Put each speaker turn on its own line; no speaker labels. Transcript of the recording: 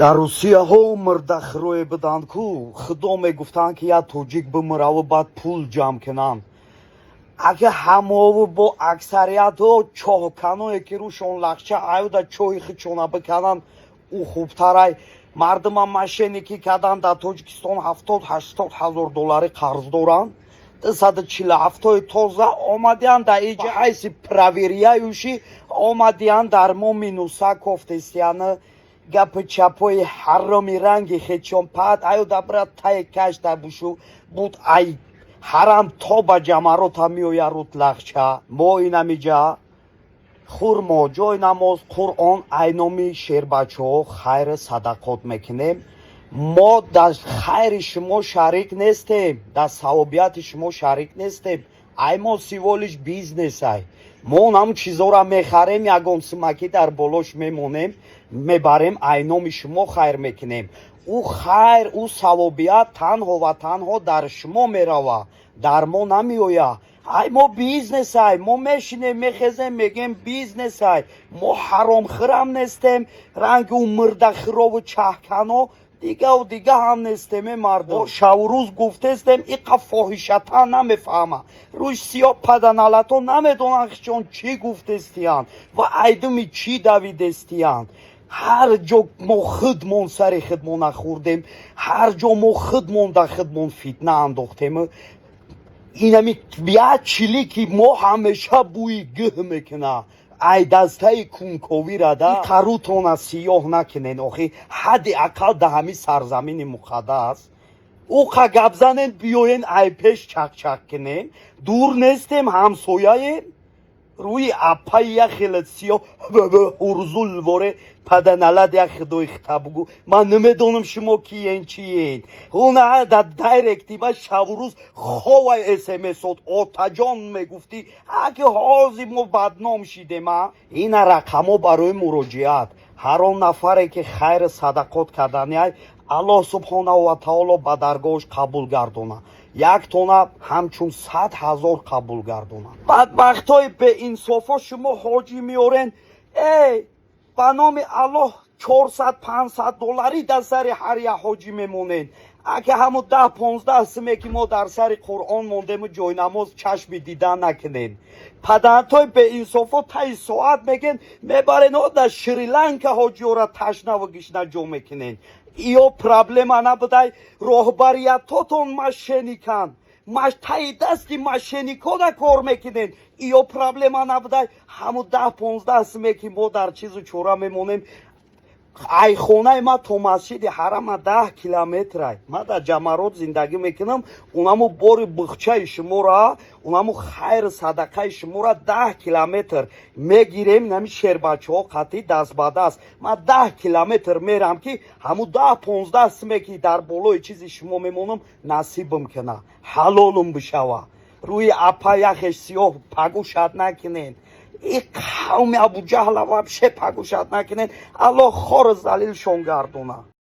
Дар Русияҳо мурдахӯрое буданд ку, худо мегуфтанд, ки як тоҷик бимираву баъд пул ҷамъ кунанд. Ака, ҳамову бо аксариятҳо чоҳканое, ки рӯшон лахча аюда, чоҳи худшона бикананд, ӯ хубтарай. Мардума мошенникӣ кардан. Дар Тоҷикистон 70-80 ҳазор доллари қарз доранд. 247-ҳои тоза омадиянд дар иҷа, ҳайси проверяющий омадиянд, дар мо минуса кофтестияны, гапи чапои ҳароми ранги хечон пад аюда брат тай кашта бушу буд, ай ҳарам то ба ҷамарота меоя рут лахча. Мо инамиҷа хурмо, ҷои намоз, Қуръон, айноми шербачаҳо хайри садақот мекунем. Мо дар хайри шумо шарик нестем, дар савобияти шумо шарик нестем. Ай мо всего лишь бизнесай. Мо нам чизора мехарем, ягон сумаки дар болош мемонем, мебарем, айноми шумо хайр мекунем. Ӯ хайр, ӯ савобият танҳо ва танҳо дар шумо мерава, дар мо намеояд. Ай мо бизнесай. Мо мешинем, мехезем, мегем, бизнесай. Мо ҳаромхӯрам нестем, ранги ӯ мурдахӯрову чаҳкано, дигаву дига ҳам нестем. Е мардум, шаву рӯз гуфтестем, иқа фоҳишата намефаҳма. Рӯи сиёҳ паданалато намедонанд, чон чӣ гуфтестиянд ва айдуми чӣ давидестиянд. Ҳар ҷо мо худмон сари худмон нахӯрдем, ҳар ҷо мо худмон дар худмон фитна андохтем. Инами як чилӣ, ки мо ҳамеша бӯи гӯҳ мекуна, ай дастаи кунковира да қарутона сиёҳ накунен. Охи, ҳадди ақал да ҳами сарзамини муқаддас уқа гап занен, биёен, ай пеш чақчақ кунен. Дур нестем, ҳамсояем. Рӯи аппаи як хеле сиёҳ ҳурзул воре паданалад, як худои хита бугӯ. Ман намедонам, шумо киен, чиен. Уна дар директи ма шаву рӯз ховай смсот отаҷон мегуфтӣ. Аки ҳозир мо бадном шидем. А ина рақамҳо барои муроҷиат. Ҳар он нафаре, ки хайри садақот карданиай, Аллоҳ субҳонаҳу ва таоло ба даргоҳаш қабул гардона. Як тона ҳамчун 100 000 қабул гардона. Бадбахтҳои беинсофо, шумо ҳоҷӣ меорен, эй, ба номи Аллоҳ, 400-500 долларӣ дар сари ҳар як ҳоҷӣ мемонед. Ака, ҳамун 10-15 суме, ки мо дар сари Қуръон мондему ҷойнамоз, чашми дидан накунед. Падаратҳои беинсофо таи соат меген, мебарен, о, дар Шри-Ланка ҳоҷиёра ташнаву гишна ҷо мекунед. Иё проблема набудай? Роҳбариятотон мошенниканд, таи дасти мошенникода кор мекунед. Иё проблема набудай? Ҳамун 10-15 суме, ки мо дар чизу чора мемонем. Айхонаи ма то масҷиди ҳарама 10 километрай. Ма дар Ҷамарот зиндагӣ мекунам. Унаму бори буғчаи шуморо, унаму хайру садақаи шуморо 10 километр мегирем. Нами шербачаҳо қатъи даст ба даст ма 10 километр мерам, ки ҳаму 10-15 суме, ки дар болои чизи шумо мемонам, насибам куна, ҳалолум бишава. Рӯи апа яхеш сиёҳ пагушат накунед. И қавми Абуҷаҳла вообще пагушат накунед. Аллоҳ хору залилшон гардона.